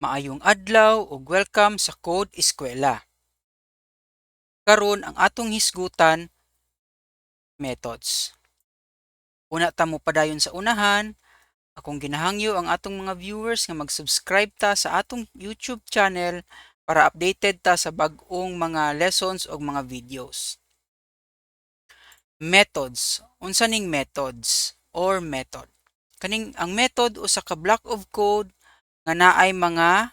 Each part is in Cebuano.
Maayong adlaw ug welcome sa Code Eskwela. Karon, ang atong hisgutan, methods. Una ta mo padayon sa unahan, akong ginahangyo ang atong mga viewers nga mag-subscribe ta sa atong YouTube channel para updated ta sa bag-ong mga lessons ug mga videos. Methods. Unsa ning methods or method? Kaning ang method, usa ka block of code nga naay mga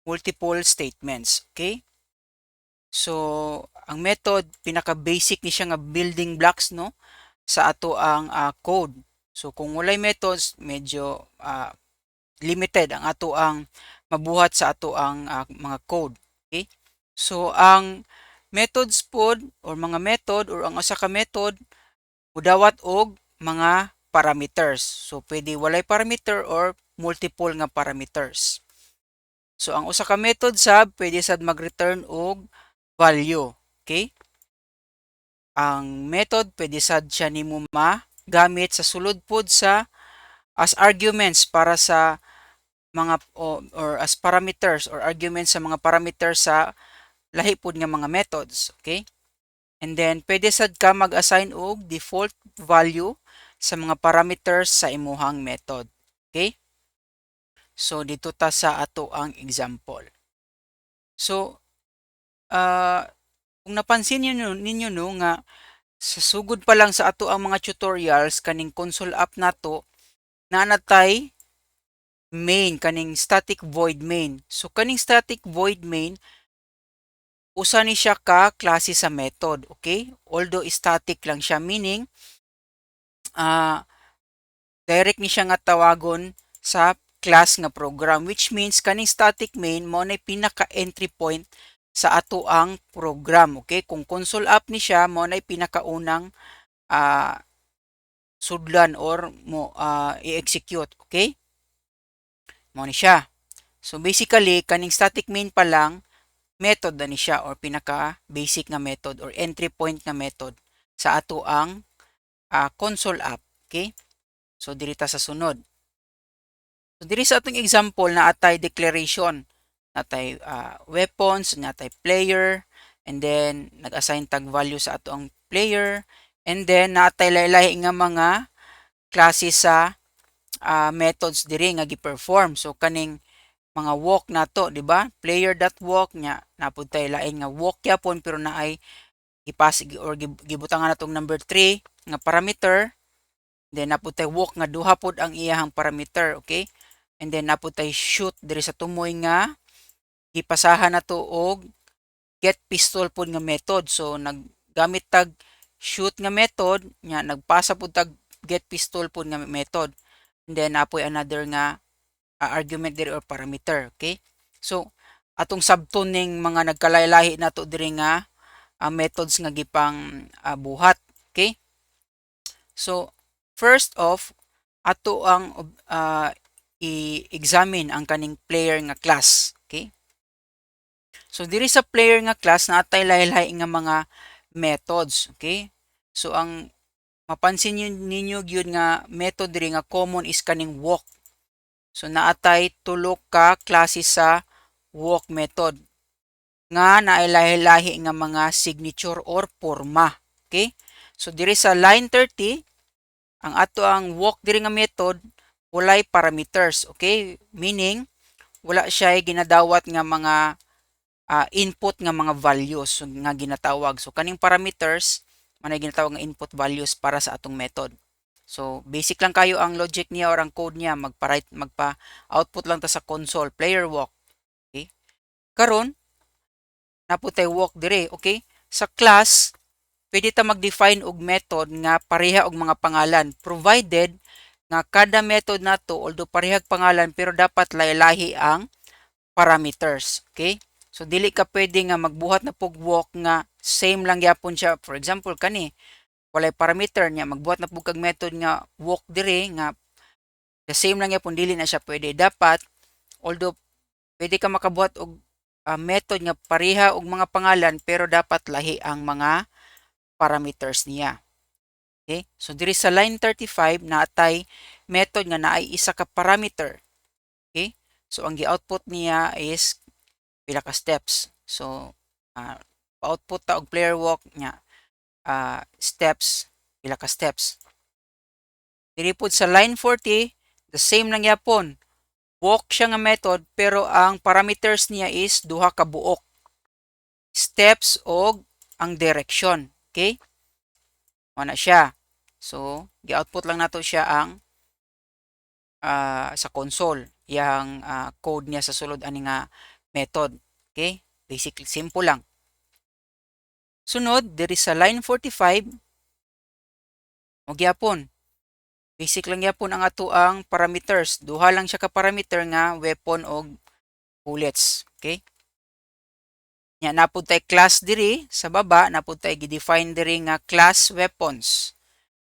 multiple statements, okay? So, ang method, pinaka basic ni siya nga building blocks, no, sa ato ang code. So kung walay methods, medyo limited ang ato ang mabuhat sa ato ang mga code, okay? So ang methods pod or mga method or ang usa ka method mudawat og mga parameters. So pwede walay parameter or multiple nga parameters. So ang usa ka method sab pwede sad mag-return og value, okay? Ang method, pwede sad siya nimo magamit sa sulod pod sa as arguments para sa mga or as parameters or arguments sa mga parameters sa lahi pod nga mga methods, okay? And then pwede sad ka mag-assign og default value sa mga parameters sa imuhang method, okay? So dito ta sa ato ang example. So kung napansin ninyo, no, nga sa sugod pa lang sa ato ang mga tutorials, kaning console app nato naa natay main, kaning static void main. So kaning static void main, usa ni siya ka klase sa method, okay? Although static lang siya, meaning direct ni siya nga tawagon sa class nga program, which means kaning static main mao nay pinaka entry point sa ato ang program, okay? Kung console app ni siya, mao nay pinakaunang sudlan or mo i-execute, okay? Mao ni siya. So basically, kaning static main pa lang, method na ni siya or pinaka basic nga method or entry point nga method sa ato ang console app, okay? So diri ta sa sunod. So diri sa atong example, naa tay declaration, natay weapons, natay player, and then nag-assign tag value sa ato ang player, and then natay lahi-lahi nga mga klase sa methods diri nga gi-perform. So kaning mga walk nato, di ba? Player.walk nya napud tay lain nga walk gyapon pero naay gipas or gibutangan natong number 3 nga parameter. Then napud tay walk nga duha pod ang iyahang parameter, okay? And then napud tay shoot diri sa tumoy nga gipasahan nato og get pistol pod nga method. So naggamit tag shoot nga method nya nagpasa pod tag get pistol pod nga method. And then napoy another nga argument diri or parameter, okay? So atong sabton ning mga nagkalahi-lahi nato diri nga methods nga gipang buhat, okay? So first off, ato ang i-examine ang kaning player nga class, okay? So diri sa player nga class, naatay lahi-lahi nga mga methods, okay? So ang mapansin ninyo gyud nga method diri nga common is kaning walk. So naatay tulo ka klase sa walk method nga naay lahi-lahi nga mga signature or porma, okay? So diri sa line 30, ang ato ang walk diri nga method, walay parameters, okay? Meaning wala siya ginadawat nga mga input nga mga values nga ginatawag. So kaning parameters manay ginatawag nga input values para sa atong method. So basic lang kayo ang logic niya or ang code niya, magpa-write, magpa-output lang ta sa console player walk. Okay? Karon naputay walk dire, okay? Sa class, pwede ta mag-define og method nga pareha og mga pangalan, provided nga kada method nato, although parehag pangalan, pero dapat lahi-lahi ang parameters, okay? So dili ka pwede nga magbuhat na pug walk nga same lang gyapon siya. For example, kani walay parameter niya, magbuhat na pug kag method nga walk diri nga the same lang gyapon, dili na siya pwede. Dapat, although pwede ka makabuhat og method nga pareha og mga pangalan, pero dapat lahi ang mga parameters niya. Okay? So diri sa line 35, naatay method nga naay isa ka parameter. Okay? So ang gi-output niya is pila ka steps. So output ta og player walk nya steps, pila ka steps. Diri pod sa line 40, the same lang gyapon. Walk siya nga method, pero ang parameters niya is duha ka buok. Steps og ang direction. Okay? Mao na siya. So, gi-output lang nato siya ang sa console yang code niya sa sulod ani nga method. Okay? Basically, simple lang. Sunod, diri sa line 45, o gyapon. Basic lang gyapon ang ato ang parameters. Duha lang siya ka parameter nga weapon og bullets. Okay? Nya napud tay class diri sa baba, napud tay gi-define diri nga class weapons.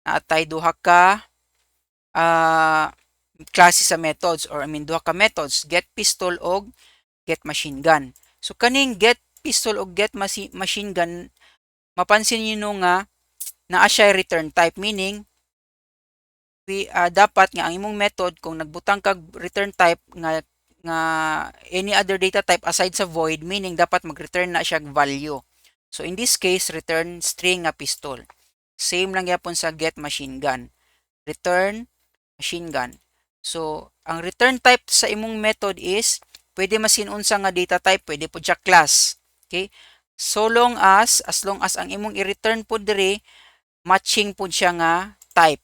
Naatay duha ka klase sa methods, or I mean, duha ka methods, get pistol og get machine gun. So kaning get pistol og get machine gun, mapansin niyo nga naa siya return type, meaning dapat nga ang imong method, kung nagbutang kag return type nga any other data type aside sa void, meaning dapat mag-return na siya value. So in this case, return string nga pistol. Same lang gyapon sa get machine gun. Return machine gun. So ang return type sa imong method is pwede masin unsa nga data type, pwede pod siya class. Okay? So long as long as ang imong i-return pod diri matching pod siya nga type.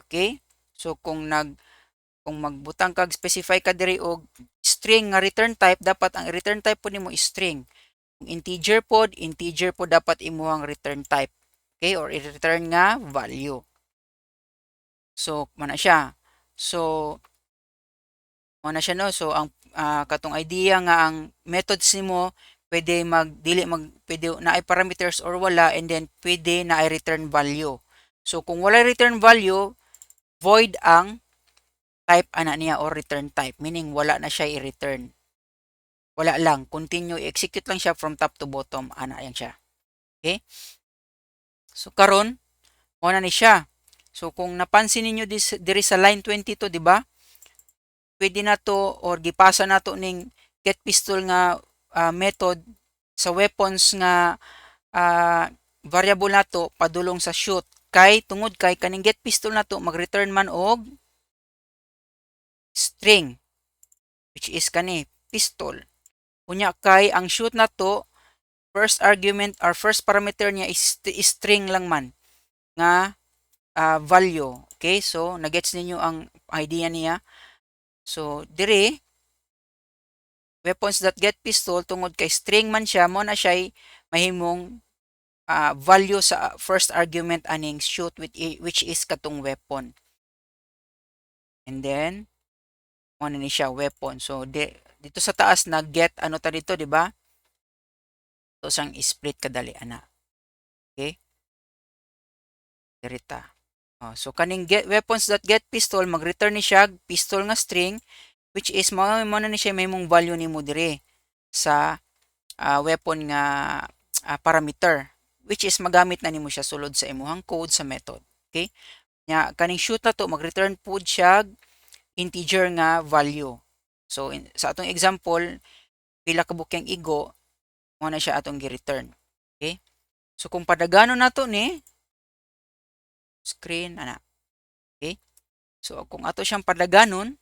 Okay? So kung magbutang kag specify ka diri og string nga return type, dapat ang return type pod nimo is string. Kung integer pod, integer pod dapat imuhang return type. Okay? Or i-return nga value. So, mao na siya. So, mao na siya, no. So, ang katong idea nga ang methods nimo pwede mag dili mag pwede naay parameters or wala, and then pwede naay return value. So, kung wala return value, void ang type ana niya or return type, meaning wala na siya i-return. Wala lang, continue, execute lang siya from top to bottom ana yan siya. Okay? So karon, mao na ni siya. So kung napansin ninyo diri sa line 22, di ba? Pwede na to or gipasa nato ning get pistol nga method sa weapons nga variable nato padulong sa shoot, kay tungod kay kaning get pistol nato mag-return man og string, which is kani pistol. Unya kay ang shoot nato, first argument or first parameter niya is string lang man nga value. Okay, so nagets ninyo ang idea niya. So dire weapons.get pistol, tungod kay string man siya, mo na siya mahimong value sa first argument aning shoot with which is katong weapon. And then mo na ni siya weapon. So dito sa taas na get ano ta dito, di ba? To sang split kadali ana. Okay? Dirita. Oh, so kaning get weapons.get pistol, mag-return ni siya pistol nga string, which is mao na ni siya mahimong value nimo dire sa weapon nga parameter, which is magamit na nimo siya sulod sa imuhang code sa method. Okay? Nya kaning shoot na to mag-return pud siya integer nga value. So sa atong example, pila ka buok igo, mo na siya atong gi-return. Okay? So kung padagano nato ni screen ana. Okay? So kung ato siyang padaganon,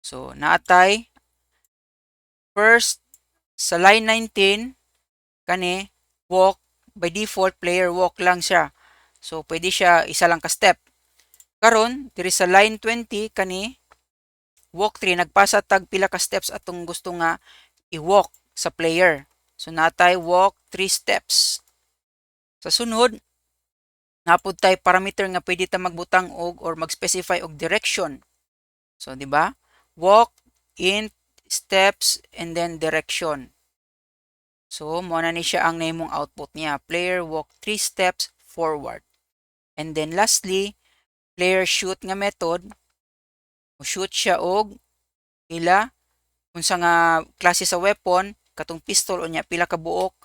so naatay first sa line 19, kani walk, by default player walk lang siya. So pwede siya isa lang ka step. Karon diri sa line 20, kani walk 3, nagpasa tag pila ka steps atong gusto nga i-walk sa player. So natay walk 3 steps. Sa sunod, napud tay parameter nga pwede ta magbutang og or mag-specify og direction. So di ba? Walk int steps and then direction. So mo na ni siya ang nahimong output niya. Player walk 3 steps forward. And then lastly, player shoot nga method, shoot siya og pila, unsa nga klase sa weapon, katong pistol, unya pila ka buok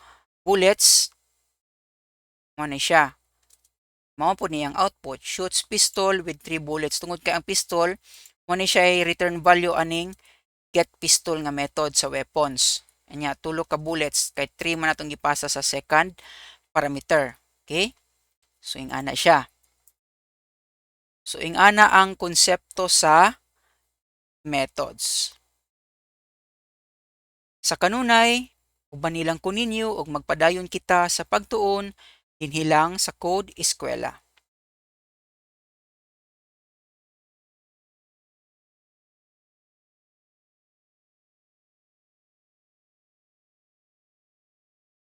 bullets, mo na siya. Mao po niyang output, shoots pistol with 3 bullets. Tungod kay ang pistol mo Mo ni siya ay return value aning get pistol nga method sa weapons. Anya tulo ka bullets kay 3 man atong gipasa sa second parameter. Okay? So ing-ana siya. So ing-ana ang konsepto sa methods. Sa kanunay, uban nilang ko ninyo ug magpadayon kita sa pagtuon dinhi lang sa Code Eskwela.